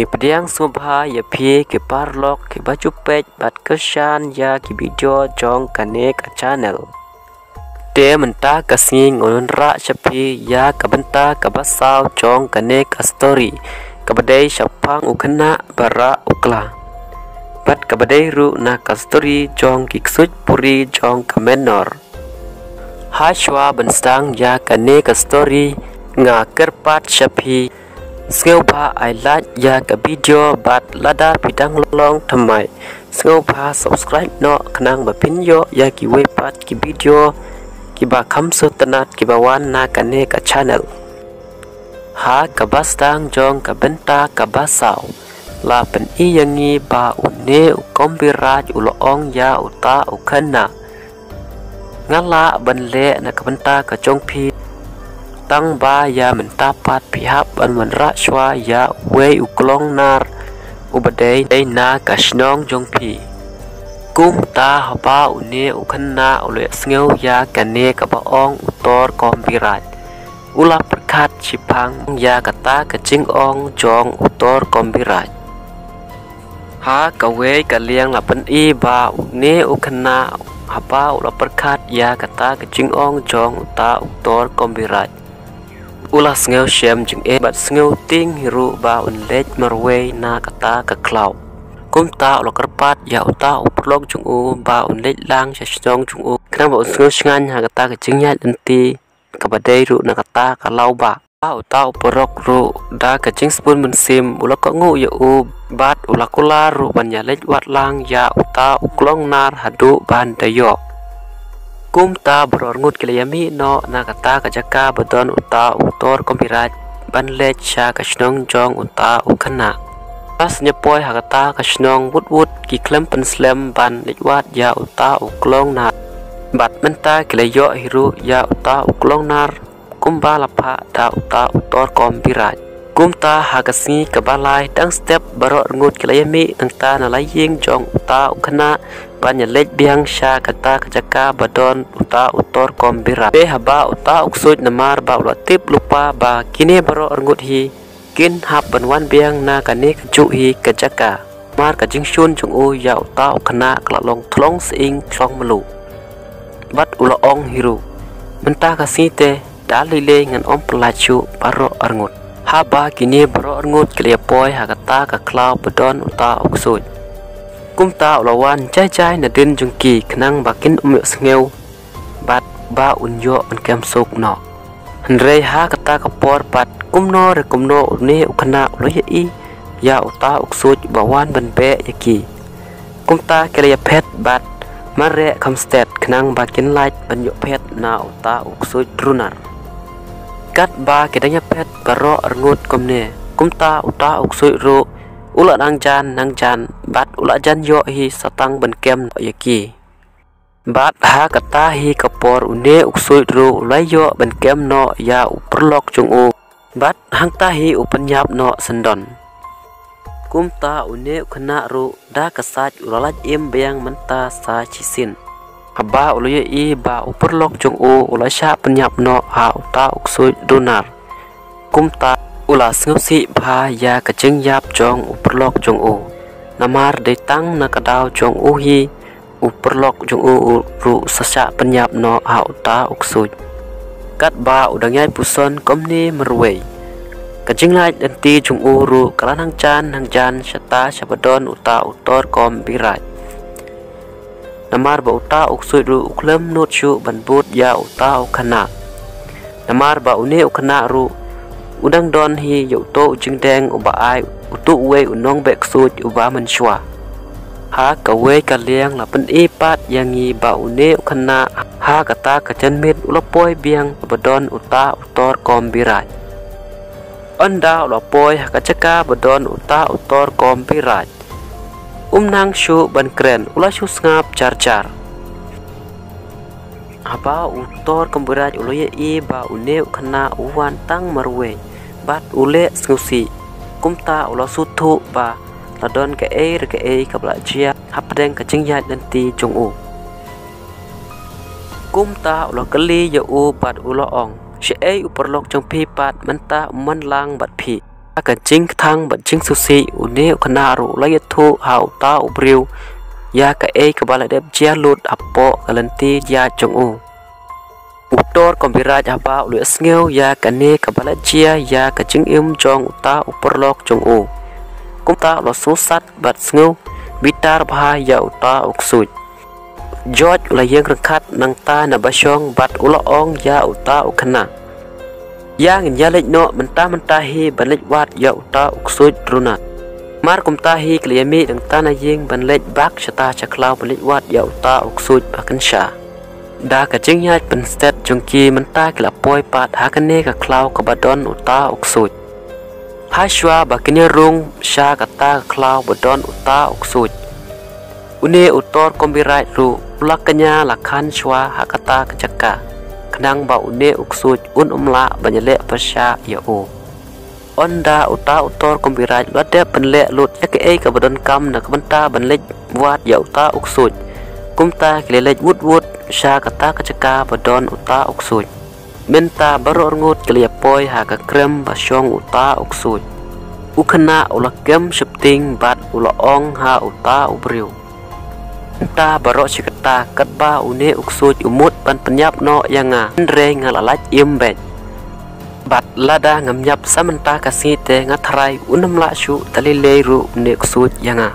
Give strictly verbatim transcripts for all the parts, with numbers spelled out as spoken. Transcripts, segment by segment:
Pdiang sngewbha ïa phi ki paralok kiba ju peit bad kyrshan ïa ki video jong kane ka channel. Te mynta ka sngi ngan wanrah sha phi ïa ka bynta kaba saw jong kane ka story, kaba dei shaphang u khynnah ba rah u kla. Bad kaba dei ruh na ka story jong ki ksuid puri jong ka Menor. Hashwa ban sdang ïa kane ka story, nga kyrpad sha phi, sngewbha ai like ïa ka video bad lada phi dang long thymmai, sngewbha subscribe noh khnang ba phin ïoh ïa kiwei pat ki video kiba kham sngewtynnat kiba wan na kane ka channel. Ha kaba sdang jong ka bynta kaba saw, la pyni ïa ngi ba une u Kombi Raij u la ong ïa uta u khynnah, nga lah ban leh na ka bynta ka jong phi, tang ba ïa mynta pat phi hap ban wanrah shuwa ïa uwei u klong nar uba dei na ka shnong jong phi. Kumta haba une u khynnah u la ïohsngew ïa kane kaba ong u Tor Kombi Raij, u la pyrkhat shiphang ïa kata ka jingong jong u Tor Kombi Raij. Ha kawei ka liang la pyni ba une u khynnah haba u la pyrkhat ïa kata ka jingong jong uta u Tor Kombi Raij, u la sngew shem jingeh bad sngew tieng hi ruh ba un leit marwei na kata ka khlaw. Kumta u la kyrpad ïa uta u paralok jong u ba un leit lang sha shnong jong u khnang ba un sngewshngaiñ ha kata ka jingïaid lynti kaba dei ruh na kata ka lawbah. Uta u paralok ruh da ka jingsbun mynsiem u la kohnguh ïa u bad u la kular ruh ban ïa leit wad lang ïa uta u klong nar haduh ban da ïoh. Kumta baroh arngut ki la ïa mih noh na kata ka jaka ba don uta u Tor Kombi Raij ban leit sha ka shnong jong uta u khynnah. Haba ïa poi ha kata ka shnong wut wut ki khlem pynslem ban leit wad ïa uta u klong nar. Bad mynta ki la ïoh hi ruh ïa uta u klong nar kumba la phah da uta u Tor Kombi Raij. Kumta ha ka sngi kaba lai dang step baroh arngut ki la ïa mih nangta na la ïing jong uta u khynnah ban ïa leit biang sha kata ka jaka ba don uta u Tor Kombi Raij. Te haba uta u ksuid namar ba u la tip lypa ba kine baroh arngut hi kin hap ban wan biang na kane kajuh hi ka jaka. Namar ka jingshun jong u ïa uta u khynnah ka la long thlong sying thlong mluh. Bad u la ong hi ruh, mynta ka sngi te da lei lei ngan ym pyllait shuh baroh arngut. Haba kine baroh arngut ki la ïa poi ha kata ka khlaw ba don uta u ksuid. Kumta u la wan jai jai nadien jong ki khnang ba kin ym ïohsngew bad ba un ïoh ban kem suk noh. Hynrei ha kata ka por pat kumno re kumno une u khynnah u la ïohi ïa uta u ksuid ba wan ban beh ïa ki. Kumta ki la ïa phet bad mareh kham stet khnang ba kin lait ban ïoh phet na uta u ksuid runar. Katba ki dang ïa phet baroh arngut kumne, kumta uta u ksuid ruh u la nang jan nang jan bad u la jan ïoh hi sa tang ban kem noh ïa ki. Bad ha kata hi ka por une u ksuid ruh u la ïoh ban kem noh ïa u paralok jong u. Bad hangta hi u pynïap noh syndon. Kumta une u khynnah ruh da ka sait u la lait im biang mynta sa shisien. Haba u la ïohi ba u paralok jong u u la shah pynïap noh ha uta u ksuid runar. Kumta u la sngewsih bha ïa ka jingïap jong u paralok jong u. Namar dei tang na ka daw jong u hi u paralok jong u ruh sa shah pynïap noh ha uta u ksuid. Katba u dang ïai puson kumne marwei, ka jinglait lynti jong u ruh ka la nang jan nang jan shata sha ba don uta u Tor Kombi Raij. Namar ba uta u ksuid ruh u khlem nud shuh ban bud ïa uta u khynnah. Namar ba une u khynnah ruh u dang don hi ïa uto u jingdeng uba ai uto uwei u nongbeh ksuid uba mynshuwa. Ha kawei ka liang la pyni pat ïa ngi ba une u khynnah ha kata ka janmiet u la poi biang ba don uta u Tor Kombi Raij. Ynda u la poi ha ka jaka ba don uta u Tor Kombi Raij, um nang shuh ban kren, u la shu sngap jar jar. Haba u Tor Kombi Raij u la ïohi ba une u khynnah u wan tang marwei bad u leh sngewsih, kumta u la sngewthuh ba la don kaei re kaei kaba la jia hapdeng ka jingïaid lynti jong u. Kumta u la kylli ïa u bad u la ong, shaei u paralok jong phi pat mynta um man lang bad phi? Ka jingkthang bad jingsngewsih, une u khynnah ruh u la ïathuh ha uta u briew ïa kaei kaba la dep jia lut hapoh ka lynti jia jong u. U Tor Kombirai haba u la sngew ïa kane kaba la jia ïa ka jingim jong uta u paralok jong u, kumta u la sngewsat bad sngew bitar bha ïa uta u ksuid. Jot u la ïeng ryngkat nangta na bashong bad u la ong ïa uta u khynnah, ïa ngin ïa leit noh mynta mynta hi ban leit wad ïa uta u ksuid Ronald. Mar kumta hi ki la ïa mih nangta na ïing ban leit bak shata sha khlaw ban leit wad ïa uta u ksuid ba kynsha. Da ka jingïaid pynstet jong ki mynta ki la poi pat ha kane ka khlaw kaba don uta u ksuid. Ha shuwa ba kin ïa rung sha kata ka khlaw ba don uta u ksuid, une u Tor Kombirai ruh u la kñia la khan shuwa ha kata ka jaka, khnang ba une u ksuid un ym lah ban ïaleh pyrshah ïa u. Ynda uta u Tor Kombirai u la dep ban leh lut ïa kaei kaba donkam na ka bynta ban leit wad ïa uta u ksuid, kumta ki la leit wut wut sha kata ka jaka ba don uta u ksuid. Mynta baroh arngut ki la ïa poi ha ka krem ba shong uta u ksuid. U khynnah u la kem sheptieng bad u la ong ha uta u briew, mynta baroh shi katta katba une u ksuid u mut ban pynïap noh ïa nga, hynrei nga la lait im beit. Bad lada ngam ïap sa mynta ka sngi te nga tharai un ym lah shuh da lei lei ruh une u ksuid ïa nga.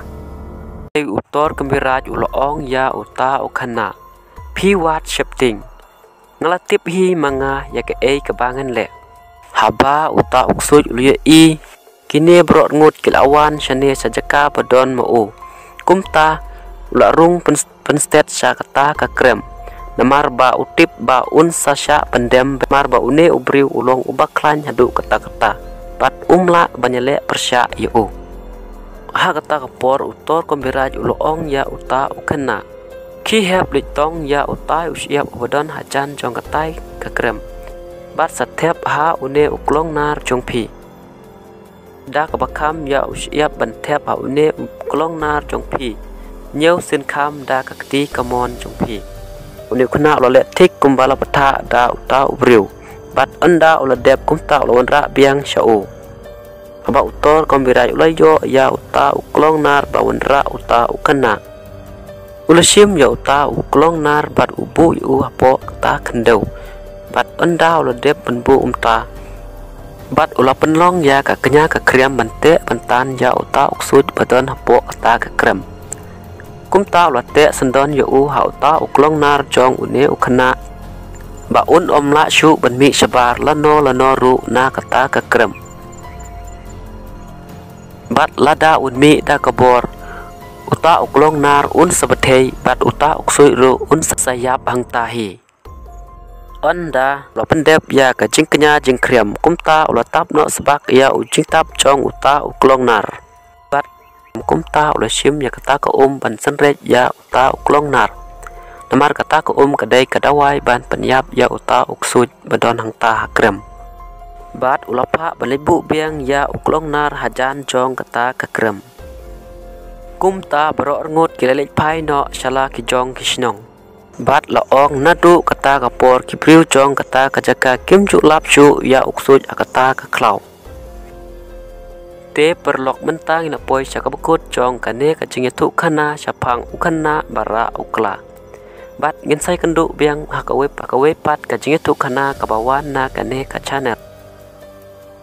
Te u Tor Kombirai u la ong ïa uta u khynnah, phi wad sheptieng, nga la tip hi ma nga ïa kaei kaba ngan leh. Haba uta u ksuid u la ïohi kine baroh arngut ki la wan shane sha jaka ba don ma u, kumta u la rung pyn-, pynstet sha kata ka krem. Namar ba u tip ba un sa shah pyndem, namar ba une u briew u long uba khlaiñ haduh katta katta bad um lah ban ïaleh pyrshah ïa u. Ha kata ka por u Tor Kombirai u la ong ïa uta u khynnah, khie hep leit tong ïa utai u shyiap uba don hajan jong katai ka krem, bad sa thep ha une u klongnar jong phi. Da kaba kham ïa u shyiap ban thep ha une u klongnar jong phi, ñiew sien kham da ka kti kamon jong phi. Une u khynnah u la leh thik kumba la bthah da uta u briew, bad ynda u la dep kumta u la wanrah biang sha u. Haba u Tor Kombirai u la ïoh ïa uta u klongnar ba wanrah uta u khynnah, u la shim ïa uta u klongnar bad u buh ïa u hapoh kata khyndew. Bad ynda u la dep ban buh kumta, bad u la pynlong ïa ka kñia ka krem ban teh ban tan ïa uta u ksuid ba don hapoh kata ka krem. Kumta u la teh syndon ïa u ha uta u klongnar jong une u khynnah, ba un ym lah shuh ban mih shabar lano lano ruh na kata ka krem. Bad lada un mih da ka bor, uta u klongnar un sa bthei bad uta u ksuid ruh un sa ïap hangta hi. Ynda u la pyndep ïa ka jingkñia jingkrem, kumta u la tap noh sbak ïa u jingtap jong uta u klongnar. Bad kumta u la shim ïa kata ka um ban synreit ïa uta u klongnar. Namar kata ka um ka dei ka dawai ban pynïap ïa uta u ksuid ba don hangta ha krem. Bad u la phah ban leit buh biang ïa u klongnar hajan jong kata ka krem. Kumta baroh arngut ki la leit phai noh sha la ki jong ki shnong. Bad la ong naduh kata ka por ki briew jong kata ka jaka kim ju lap shuh ïa u ksuid ha kata ka khlaw. Te paralok, mynta ngin ïa poi sha kaba kut jong kane ka jingïathuhkhana shaphang u khynnah ba rah u kla. Bad ngin sa ïakynduh biang ha kawei, ha kawei pat ka jingïathuhkhana kaba wan na kane ka channel.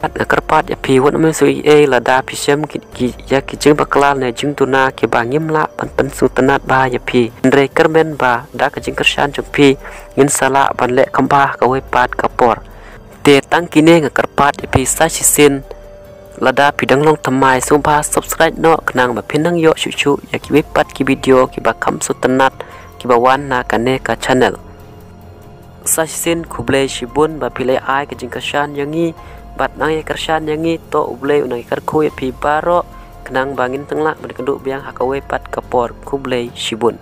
Bad nga kyrpad ïa phi, wat nym ïasuh ei ei lada phi shem ki, ki, ïa ki jingbakla ne jingduna kiba ngim lah ban pynsngewtynnat bha ïa phi. Hynrei kyrmen ba da ka jingkyrshan jong phi ngin sa lah ban leh kham bha ha kawei pat ka por. Te tang kine nga kyrpad ïa phi, sa shisien lada phi dang long thymmai, sngewbha subscribe noh khnang ba phin nang ïoh shuh shuh ïa kiwei pat ki video kiba kham sngewtynnat kiba wan na kane ka channel. Sa shisien khublei shibun ba phi la ai ka jingkyrshan ïa ngi, bad nang ïa kyrshan ïa ngi, to U Blei u nang ïa kyrkhu ïa phi baroh khnang ba ngin tang lah ban ïakynduh biang ha kawei pat ka por. Khublei shibun.